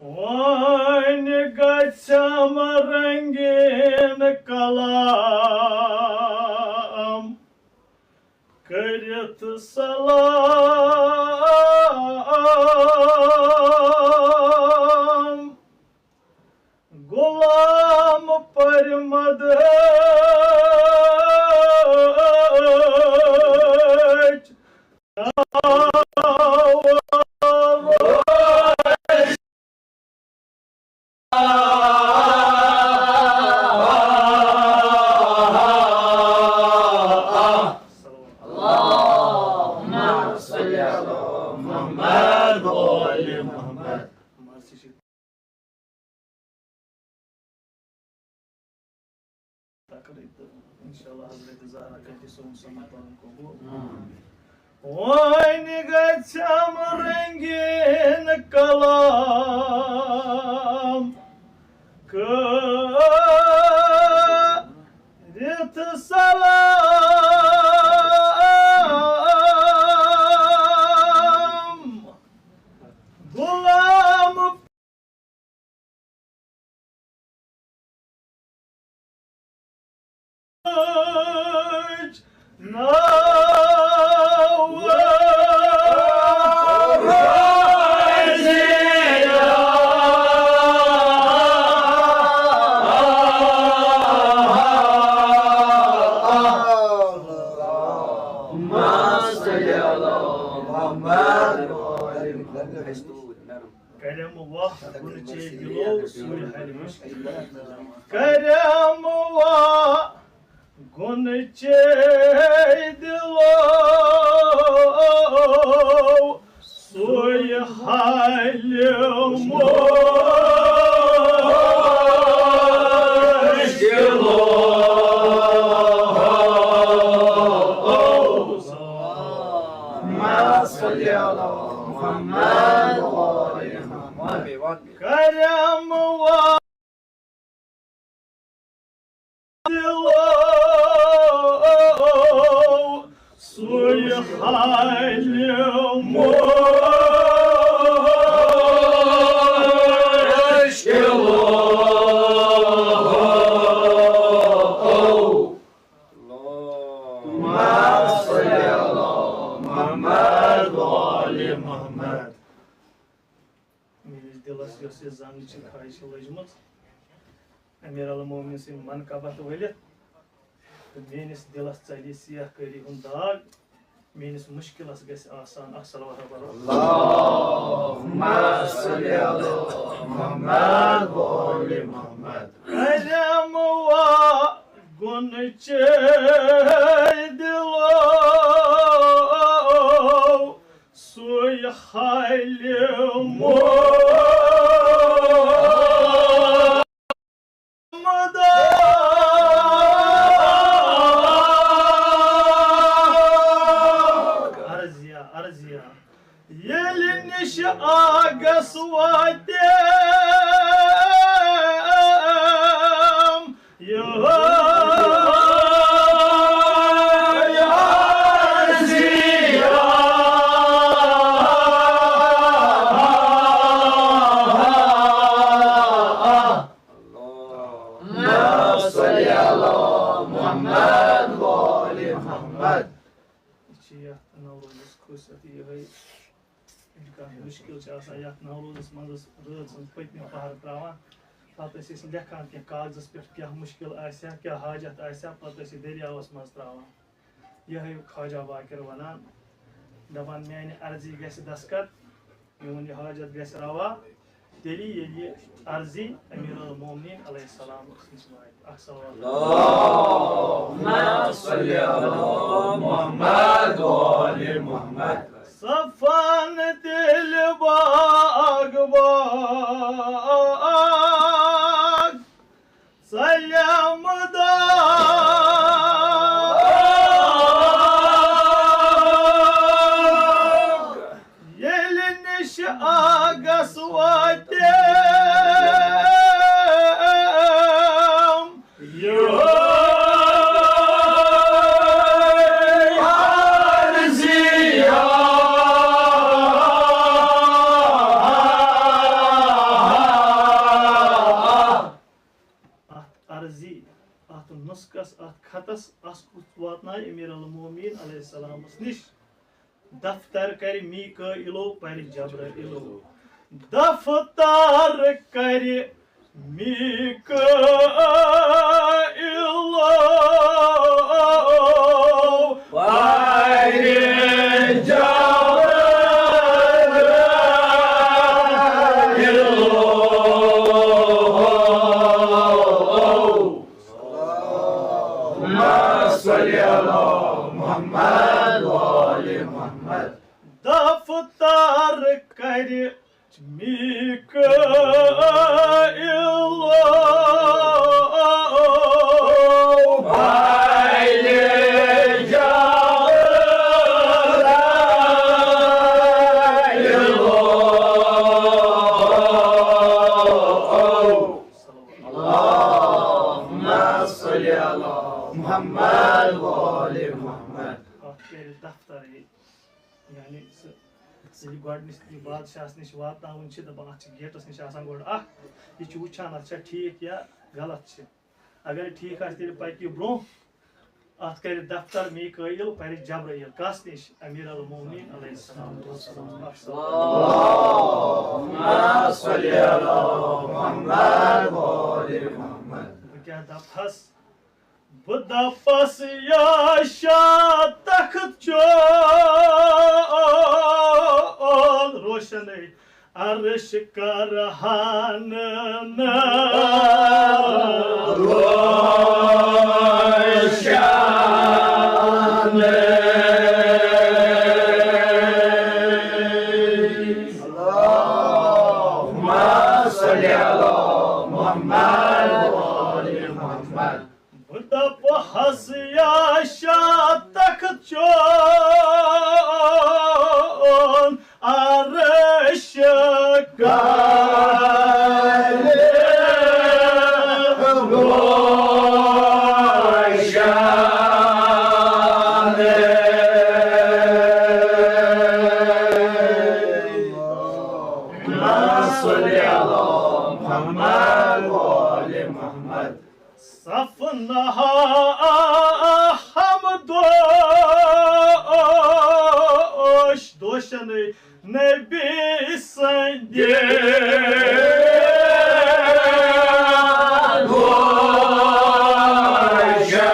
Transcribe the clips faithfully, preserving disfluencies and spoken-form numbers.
وۄنۍ گژھٮ۪م رنگین کلام کٔرِتھ سلام۔ غلام پرمد اللهم صل على محمد وآل محمد۔ تقریب تہٕ انشاءاللہ حضرت زہرا کرِ سون سمت پنُن قبول۔ وۄنۍ گژھٮ۪م رنگین کلام کٔرِتھ سلام۔ غلام کرم واہ گُنچے دِلو سوٗرِ حالہِ مُشکِل۔ کرم واہ گُنچے دِلو سوٗرِ حالہِ مُشکِلو۔ اللهم صل على محمد وآل محمد۔ کرم واہ دِلو سوٗرِ حالہِ مُشکِلو۔ اللهم صل على محمد وآل محمد۔ میٲنِس دِلس یۄس یہِ زنٛگ چھِ خواہش لٔجمٕژ، امیر المومنین سٕنٛدۍ منقبت ؤلِتھ، تہٕ میٲنِس دِلس ژلہِ سیاہ کٲری ہُنٛد داغ، میٲنِس مُشکِلس گژھِ آسان۔ اکھ صلوات پرو۔ اللهم صل على محمد وآل محمد۔ کرم واہ گُنچے دِلو سوٗرِ حالہِ مُشکِلو۔ عرضیہ، عرضیہ۔ ییٚلہِ نِش آگس واتٮ۪م یِہوٚے عرضیہ۔ اللهم صل على محمد وآل محمد۔ یہِ چھِ یَتھ نوروزَس خصوٗصیت یِہوٚے، ییٚلہِ کانٛہہ مُشکِل چھُ آسان، یَتھ نوروزَس منٛز ٲس رٲژ ہٕنٛز پٔتمہِ پَہر ترٛاوان، پَتہٕ ٲسۍ أسۍ لیکھان کینٛہہ کاغذَس پٮ۪ٹھ، کیٛاہ مُشکِل آسہِ ہا، کیٛاہ حاجت آسہِ ہا، پَتہٕ ٲسۍ یہِ دٔریاوَس منٛز ترٛاوان۔ یِہوٚے خواجہ باقر وَنان، دَپان، میٛانہِ عرضی گژھِ دستخط، میون یہِ حاجت گژھِ روا تیٚلی، ییٚلہِ یہِ عرضی امیر المومنین علیہ السلام سٕنٛز واتہِ۔ اکھ صلوات۔ اللهم صل على محمد وآل محمد۔ صفان تیٚلہِ باغ باغ ژَلٮ۪م داغ، ییٚلہِ نِش آگس واتٮ۪م یِہوٚے عرضیہ۔ نسخس اتھ خطس، اتھ کُس واتنایہِ امیر المومنین علیہ السلامس نِش؟ دفتر کرِ میکائیلو، پرِ جبرائیلو۔ دفتر کرِ میکائیلو، پرِ جبرائیلو۔ اللهم صل على محمد وآل محمد۔ دفتر کرِ میکائیلو، پرِ جبرائیلو۔ اللهم صل على محمد وآل محمد۔ اتھ کرِ دفترٕے، یعنی سُہ ییٚلہِ گۄڈٕنِچ یہِ بادشاہس نِش واتناوُن چھِ، دَپان، اتھ چھِ گیٹس نِش آسان گۄڈٕ اکھ، یہِ چھُ وٕچھان، اتھ چھا ٹھیٖک یا غلط چھِ۔ اگر ٹھیٖک آسہِ، تیٚلہِ پکہِ یہِ برونٛہہ۔ اتھ کرِ دفتر میکائیل، پرِ جبرائیل۔ کس نِش؟ امیر المومنین علیہ السلام۔ اللهم صل على محمد وآل محمد۔ بہٕ کیٛاہ دپہس؟ بہٕ دپس یا شاہ تخت چون، روشنٕے عرش کرہن نہٕ روشن۔ اللهم صل على محمد وآل محمد۔ بہٕ دپہس یا شاہ تخت چون عرش کرِ روشن۔ اللهم صل على محمد وآل محمد۔ صفنہا حمدوش، دوشن نبی سندِ دوشن۔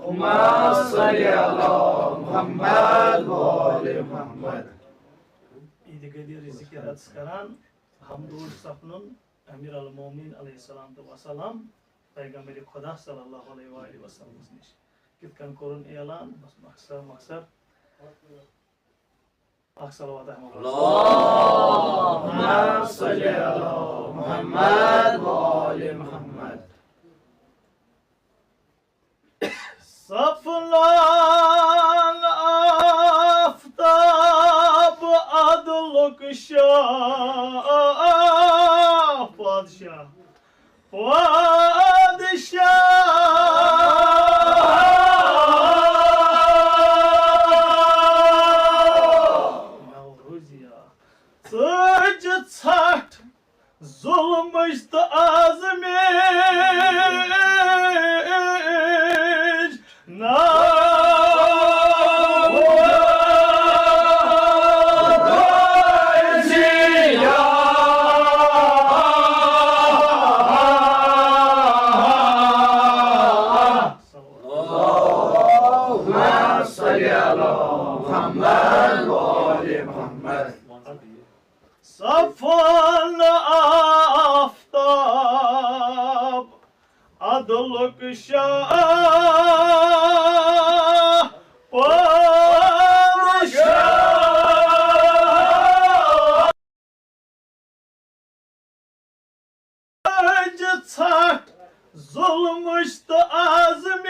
اللهم صل على محمد وآل محمد۔ عید غدیر ذکر اتس کران، حمدوش سپنن امیر المومنین علیہ السلام تہٕ وسلام پیغمبر خدا صلی اللہ علیہ وآلہ وسلمس نِش۔ کِتھ کٔنۍ کوٚرُن اعلان؟ بس مختصر، مختصر۔ اکھ صلوات احمد۔ اللهم صل على محمد وآل محمد۔ صفلان آفتاب عدلُک شاہ، پادشاہ، پادشاہ۔ نوروزیا، ژٔج ژھٹھ ظلمٕچ تہٕ آزمٲیِش۔ ناوٲزی۔ اللهم صل على محمد وآل محمد۔ صفوان آفتاب عدلُک شاہ، پادشاہ۔ ژھٹھ ظلمٕچ تہٕ آزمٲیِش۔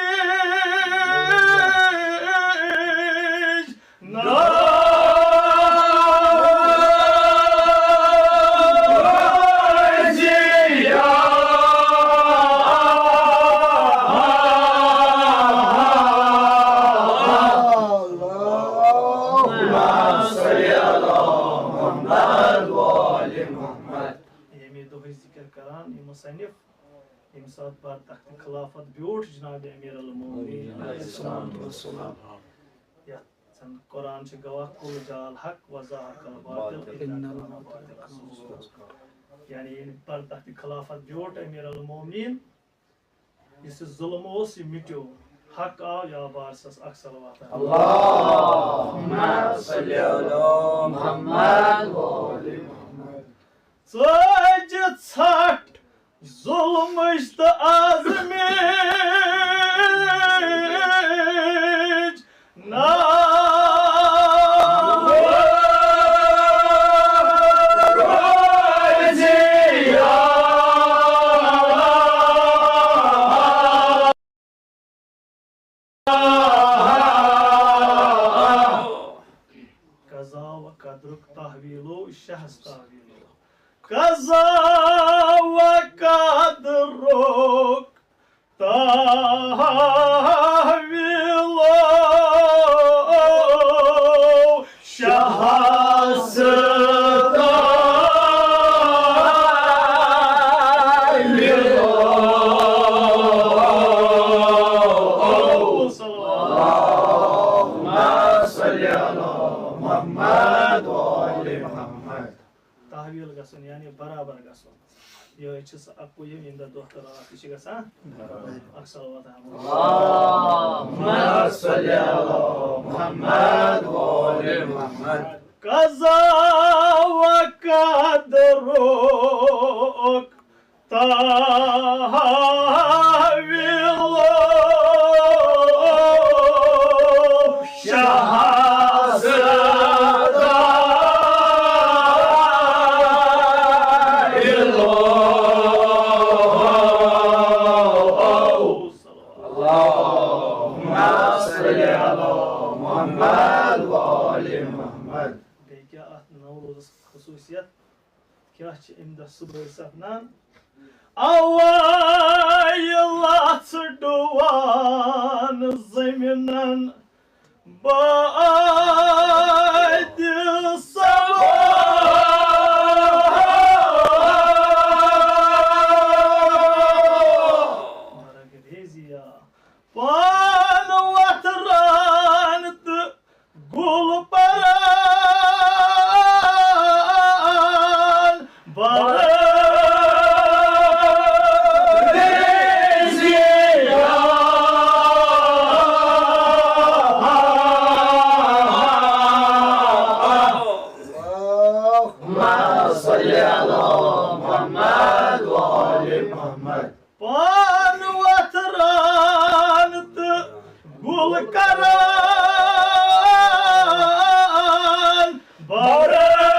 ناوٲزی۔ مصنف، ییٚمہِ ساتہٕ بر تخت خلافت بیوٗٹھ جناب امیر المومنین علیہ الصلوۃ والسلام، یتھ زن قرآن چھِ گواہ، "قل جاء الحق وزهق الباطل ان الباطل کان زهوقا"۔ یعنی ییٚلہِ بر تخت خلافت بیوٗٹھ امیر المومنین، یُس یہِ ظلم اوس، یہِ مِٹیو۔ حق آو، یا بارسس اکھ صلوات۔ اللہم صلی علی محمد و آل محمد۔ ژٲجہِ ژھٹھ ظلمٕچ تہٕ آزمٕچ ناو روزِ یا قضا و قدرُک تحویلو شہس تحویلو۔ قضا و قدرُک تحویلو شہس تحویلو۔ اللہم صلی علی محمد و آل محمد۔ تحویل گژھُن یعنی برابر گژھُن۔ یِہوٚے چھِ سُہ اَکُے یِم ییٚمہِ دۄہ دۄہ تہٕ راتھ تہِ چھِ گژھان۔ اکھ صلوات احمد۔ اللہم صلی علی محمد و آل محمد۔ قضا و قدرُک تحویلو شہس تحویلو۔ اللہم صلی علی محمد و آل محمد۔ بیٚیہِ کیٛاہ اَتھ نوروزَس خصوٗصیت؟ کیٛاہ چھِ اَمہِ دۄہ صُبحٲے سپدان؟ اَوَے لَژھ ڈُوان زٔمیٖنَن بادِ صبا۔ برگ ریزیا پان وتھران تہٕ گُل پران برزیا۔ اللہم صلی علی محمد و آل محمد۔ پان وتھران تہٕ گُل کران برزیا۔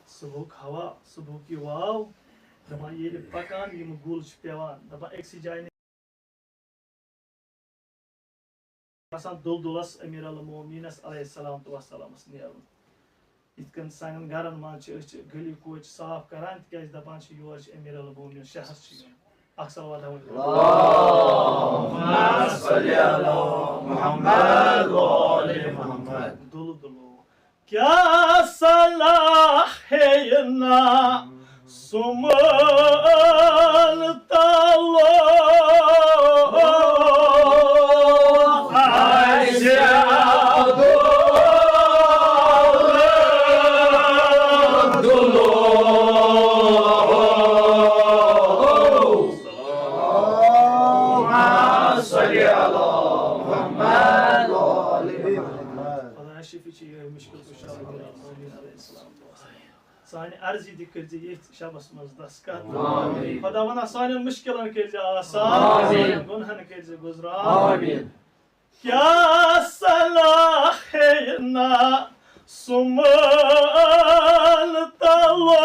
صبحُک ہوا، صبحُک یہِ واو، دَپان ییٚلہِ پَکان یِم گُل چھِ پٮ۪وان، دَپان أکسٕے جایہِ آسان دُلدُلس امیر المومنینس علیہ الصلوۃ والسلامس نیرُن۔ یِتھ کٔنۍ سانٮ۪ن گرن منٛز چھِ أسۍ چھِ گلی کوچہِ صاف کران، تِکیازِ دپان چھِ یور چھِ امیر المومنین شہر چھِ یُن۔ اکھ صلوات ہاوُن۔ اللہم صلی علی محمد و آل محمد۔ دُلہٕ دُلہٕ۔ کیٛاہ صلاح ہیٚیہِ نا سُمن تلو آسہِ دُلہٕ دُلہٕ۔ اللہم صلی علی محمد و آل محمد۔ خدایا شفیع چھِ یِہوٚے مُشکل کُشا۔ سانہِ عرضی تہِ کٔرۍ زِ ییٚتھۍ شبس منٛز دستخط۔ آمین۔ خداوندا سانٮ۪ن مُشکلن کٔرۍ زِ آسان۔ آمین۔ سانٮ۪ن گۄنہن کٔرۍ زِ گُزران۔ آمین۔ کیٛاہ صلاح ہے نا سُمن تلو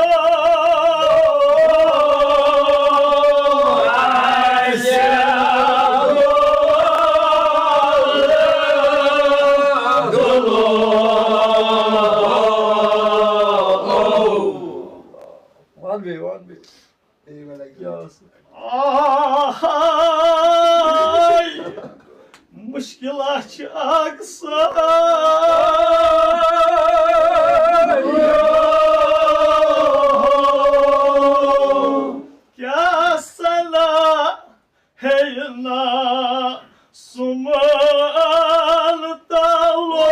آسہِ دُلہٕ دُلہٕ۔ وَن بیٚیہِ، وَن بیٚیہِ۔ یہِ اوس آہاے، مُشکِلہ چھِ اکھ سٲے۔ کیٛاہ صلاح ہے نا سُمن تلو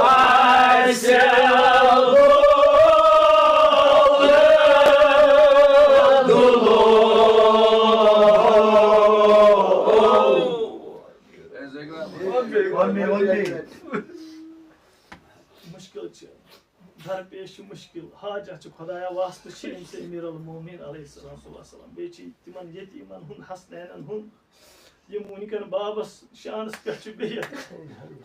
آسہِ دُلو۔ مُشکِل چھِ۔ درپیش چھُ مُشکِل، حاجت چھُ خۄدایا، واسطہٕ چھِ أمِس امیر المومنین علیہ السلام صلی اللہ علیہ وسلم۔ بیٚیہِ چھِ تِمن یتیٖمن ہُنٛد، حسنینن ہُنٛد، یِم وٕنکٮ۪ن بابس شانس پٮ۪ٹھ چھِ بِہِتھ۔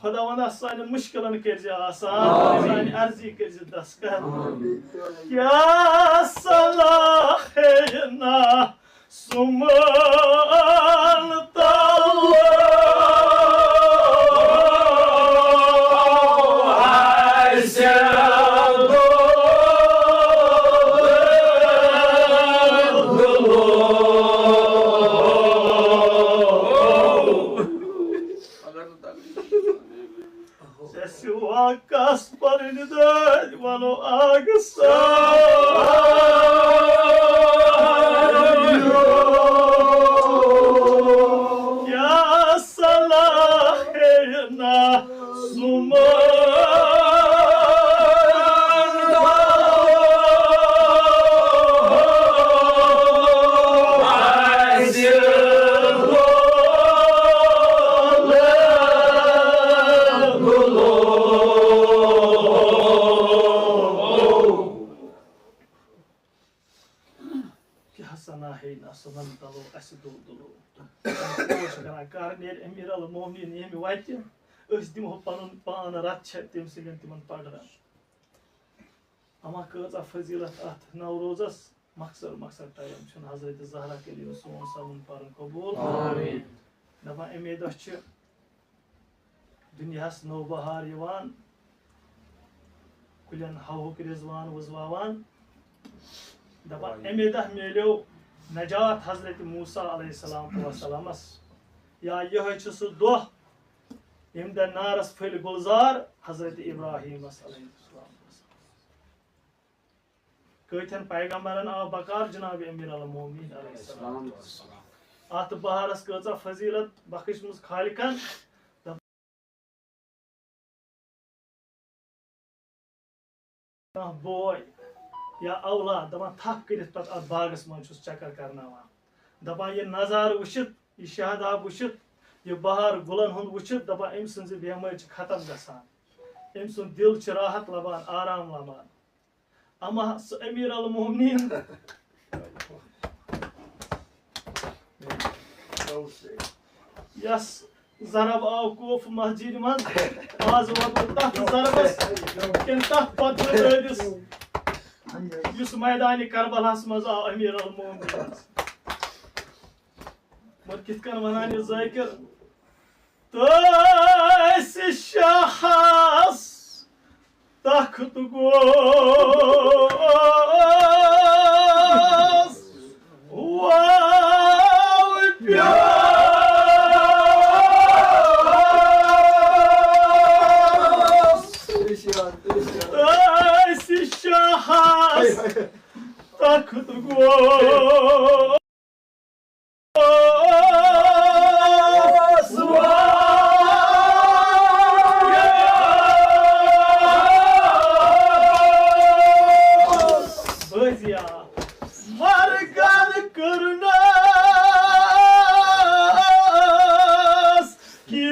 خۄداوندا، سانٮ۪ن مُشکِلن کٔرزِ آسان، آمین۔ سانہِ عرضی کٔرزِ دستخط۔ آمین۔ کیٛاہ صلاح ہے نا سُمن تلو آسہِ دُلو۔ سیوا کس پرٕنۍ دٲدۍ ونو آگہٕ سان۔ کیٛاہ صلاح ہے نا سُمن آسہِ کیٛاہ سنا ہے نہ سُمن تلو اَسہِ دُل دُلو۔ کوٗشِش کران، کر نیرِ امیر المومنین ییٚمہِ وتہِ، أسۍ دِمہو پنُن پان رتھ چھِ تٔمۍ سٕنٛدٮ۪ن تِمن پگرن۔ اما کۭژاہ فضیلت اتھ نوروزس۔ مخصر مخصر ٹایم چھُنہٕ حضرت زہرا کٔرِو سون سمُن پرُن قبول۔ آمین۔ دپان اَمے دۄہ چھِ دُنیاہس نوٚو بہار یِوان، کُلٮ۪ن ہوہُک رضوان وُزواوان۔ دپان اَمے دۄہ میلیو نجات حضرت موسیٰ علیہ السلام وسلامس۔ یا یِہوٚے چھُ سُہ دۄہ ییٚمہِ دۄہ نارس پھٔلۍ گُلزار حضرت ابراہیمس علیہ السلام۔ کۭتٮ۪ن پیغمبرن آو بکار جناب امیر المومنین علیہ السلام۔ اتھ بہارس کۭژاہ فضیلت بخشمٕژ خالقن۔ کانٛہہ بوے یا اولاد دپان تھپھ کٔرِتھ پتہٕ اتھ باغس منٛز چھُس چکر کرناوان، دپان یہِ نظارٕ وٕچھِتھ، یہِ شہداب وٕچھِتھ، یہِ بہار گُلن ہُنٛد وٕچھِتھ، دپان أمۍ سٕنٛز یہِ بیمٲرۍ چھِ ختم گژھان، أمۍ سُنٛد دِل چھُ راحت لبان، آرام لبان۔ اما سُہ امیر المومنین یس ضرب آو کوف مسجد منٛز، آز واتو تتھ ضربس کِنہٕ تتھ پتہٕ دٲدِس، یُس میدانِ کربلاہس منٛز آو امیر المومنین۔ مگر کِتھ کٔنۍ ونان یہِ ذٲکِر؟ تٔسۍ شاہس تخت گوس واو پیوس۔ تٔسۍ شاہس تخت گوس بٲزیا مرگن کٔرنس کی